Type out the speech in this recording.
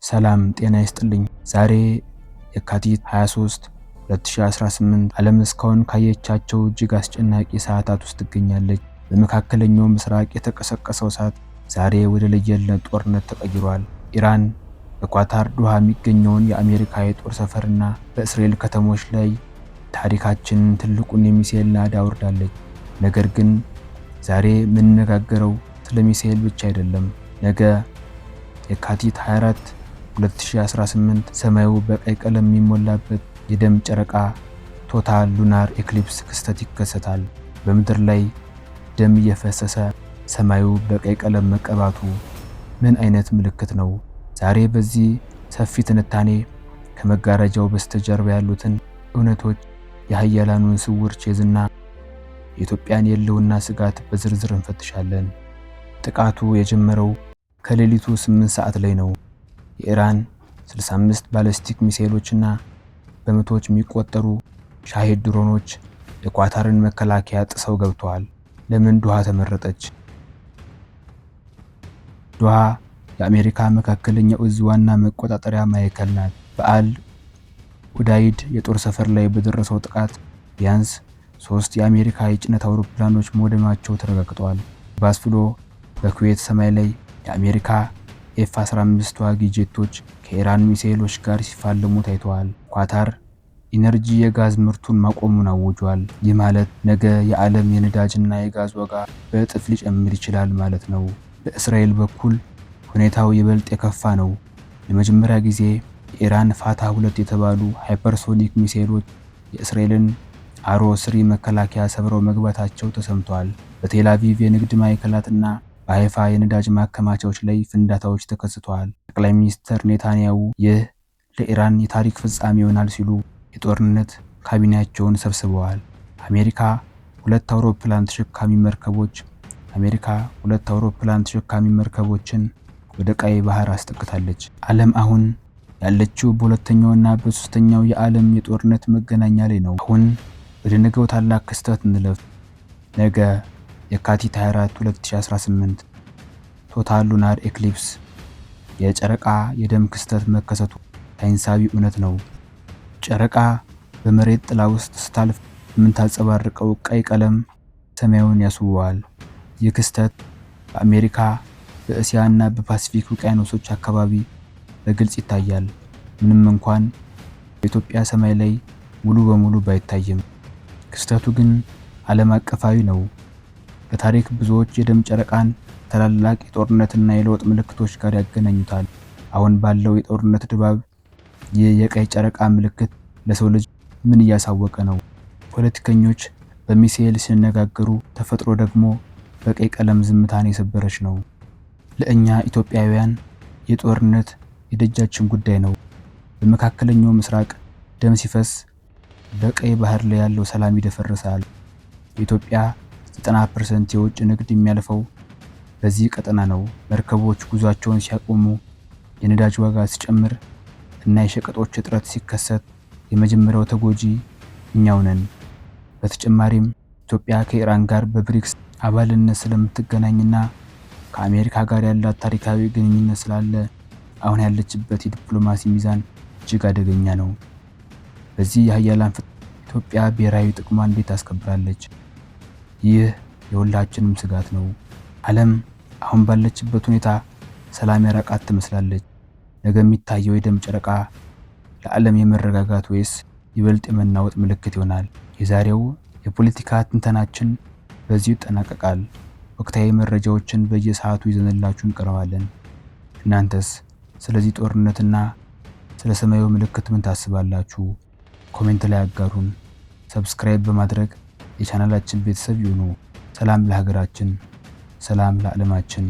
ሰላም ጤና ይስጥልኝ። ዛሬ የካቲት 23 2018፣ ዓለም እስካሁን ካየቻቸው እጅግ አስጨናቂ ሰዓታት ውስጥ ትገኛለች። በመካከለኛው ምስራቅ የተቀሰቀሰው እሳት ዛሬ ወደ ለየለት ጦርነት ተቀይሯል። ኢራን በኳታር ዶሃ የሚገኘውን የአሜሪካ የጦር ሰፈርና በእስራኤል ከተሞች ላይ ታሪካችንን ትልቁን የሚሳኤል ናዳ አውርዳለች። ነገር ግን ዛሬ የምንነጋገረው ስለ ሚሳኤል ብቻ አይደለም። ነገ የካቲት 24 2018 ሰማዩ በቀይ ቀለም የሚሞላበት የደም ጨረቃ total lunar eclipse ክስተት ይከሰታል። በምድር ላይ ደም እየፈሰሰ ሰማዩ በቀይ ቀለም መቀባቱ ምን አይነት ምልክት ነው? ዛሬ በዚህ ሰፊ ትንታኔ ከመጋረጃው በስተጀርባ ያሉትን እውነቶች፣ የሀያላኑን ስውር ቼዝና የኢትዮጵያን የህልውና ስጋት በዝርዝር እንፈትሻለን። ጥቃቱ የጀመረው ከሌሊቱ 8 ሰዓት ላይ ነው። የኢራን 65 ባለስቲክ ሚሳኤሎችና በመቶዎች የሚቆጠሩ ሻሂድ ድሮኖች የኳታርን መከላከያ ጥሰው ገብተዋል። ለምን ዶሃ ተመረጠች? ዶሃ የአሜሪካ መካከለኛው እዝ ዋና መቆጣጠሪያ ማዕከል ናት። በአል ኡዳይድ የጦር ሰፈር ላይ በደረሰው ጥቃት ቢያንስ ሶስት የአሜሪካ የጭነት አውሮፕላኖች መውደማቸው ተረጋግጧል። ባስ ብሎ በኩዌት ሰማይ ላይ የአሜሪካ ኤፍ 15 ተዋጊ ጄቶች ከኢራን ሚሳኤሎች ጋር ሲፋለሙ ታይተዋል። ኳታር ኢነርጂ የጋዝ ምርቱን ማቆሙን አውጇል። ይህ ማለት ነገ የዓለም የነዳጅና የጋዝ ዋጋ በእጥፍ ሊጨምር ይችላል ማለት ነው። በእስራኤል በኩል ሁኔታው ይበልጥ የከፋ ነው። ለመጀመሪያ ጊዜ የኢራን ፋታህ 2 የተባሉ ሃይፐርሶኒክ ሚሳኤሎች የእስራኤልን Arrow 3 መከላከያ ሰብረው መግባታቸው ተሰምቷል። በቴል አቪቭ የንግድ ማዕከላትና በሃይፋ የነዳጅ ማከማቻዎች ላይ ፍንዳታዎች ተከስተዋል። ጠቅላይ ሚኒስትር ኔታንያሁ ይህ ለኢራን የታሪክ ፍጻሜ ይሆናል ሲሉ የጦርነት ካቢኔያቸውን ሰብስበዋል። አሜሪካ ሁለት አውሮፕላን ተሸካሚ መርከቦችን ወደ ቀይ ባህር አስጠግታለች። ዓለም አሁን ያለችው በሁለተኛውና በሶስተኛው የዓለም የጦርነት መገናኛ ላይ ነው። አሁን ወደ ነገው ታላቅ ክስተት እንለፍ። ነገ የካቲት 24 2018 total lunar eclipse፣ የጨረቃ የደም ክስተት መከሰቱ ሳይንሳዊ እውነት ነው። ጨረቃ በመሬት ጥላ ውስጥ ስታልፍ የምታንጸባርቀው ቀይ ቀለም ሰማዩን ያስውበዋል። ይህ ክስተት በአሜሪካ፣ በእስያ እና በፓሲፊክ ውቅያኖሶች አካባቢ በግልጽ ይታያል፣ ምንም እንኳን በኢትዮጵያ ሰማይ ላይ ሙሉ በሙሉ ባይታይም። ክስተቱ ግን ዓለም አቀፋዊ ነው። በታሪክ ብዙዎች የደም ጨረቃን ታላላቅ የጦርነትና የለውጥ ምልክቶች ጋር ያገናኙታል። አሁን ባለው የጦርነት ድባብ ይህ የቀይ ጨረቃ ምልክት ለሰው ልጅ ምን እያሳወቀ ነው? ፖለቲከኞች በሚሳኤል ሲነጋገሩ፣ ተፈጥሮ ደግሞ በቀይ ቀለም ዝምታን የሰበረች ነው። ለእኛ ኢትዮጵያውያን የጦርነት የደጃችን ጉዳይ ነው። በመካከለኛው ምስራቅ ደም ሲፈስ በቀይ ባህር ላይ ያለው ሰላም ይደፈርሳል። የኢትዮጵያ 90% የውጭ ንግድ የሚያልፈው በዚህ ቀጠና ነው። መርከቦች ጉዟቸውን ሲያቆሙ፣ የነዳጅ ዋጋ ሲጨምር እና የሸቀጦች እጥረት ሲከሰት የመጀመሪያው ተጎጂ እኛው ነን። በተጨማሪም ኢትዮጵያ ከኢራን ጋር በብሪክስ አባልነት ስለምትገናኝና ከአሜሪካ ጋር ያላት ታሪካዊ ግንኙነት ስላለ አሁን ያለችበት የዲፕሎማሲ ሚዛን እጅግ አደገኛ ነው። በዚህ የሀያላን ኢትዮጵያ ብሔራዊ ጥቅሟን እንዴት ታስከብራለች? ይህ የሁላችንም ስጋት ነው። ዓለም አሁን ባለችበት ሁኔታ ሰላም የራቃት ትመስላለች። ነገ የሚታየው የደም ጨረቃ ለዓለም የመረጋጋት ወይስ ይበልጥ የመናወጥ ምልክት ይሆናል? የዛሬው የፖለቲካ ትንተናችን በዚሁ ይጠናቀቃል። ወቅታዊ መረጃዎችን በየሰዓቱ ይዘንላችሁ እንቀርባለን። እናንተስ ስለዚህ ጦርነትና ስለ ሰማዩ ምልክት ምን ታስባላችሁ? Comment ላይ አጋሩን። Subscribe በማድረግ የቻናላችን ቤተሰብ ይሁኑ። ሰላም ለሀገራችን፣ ሰላም ለዓለማችን።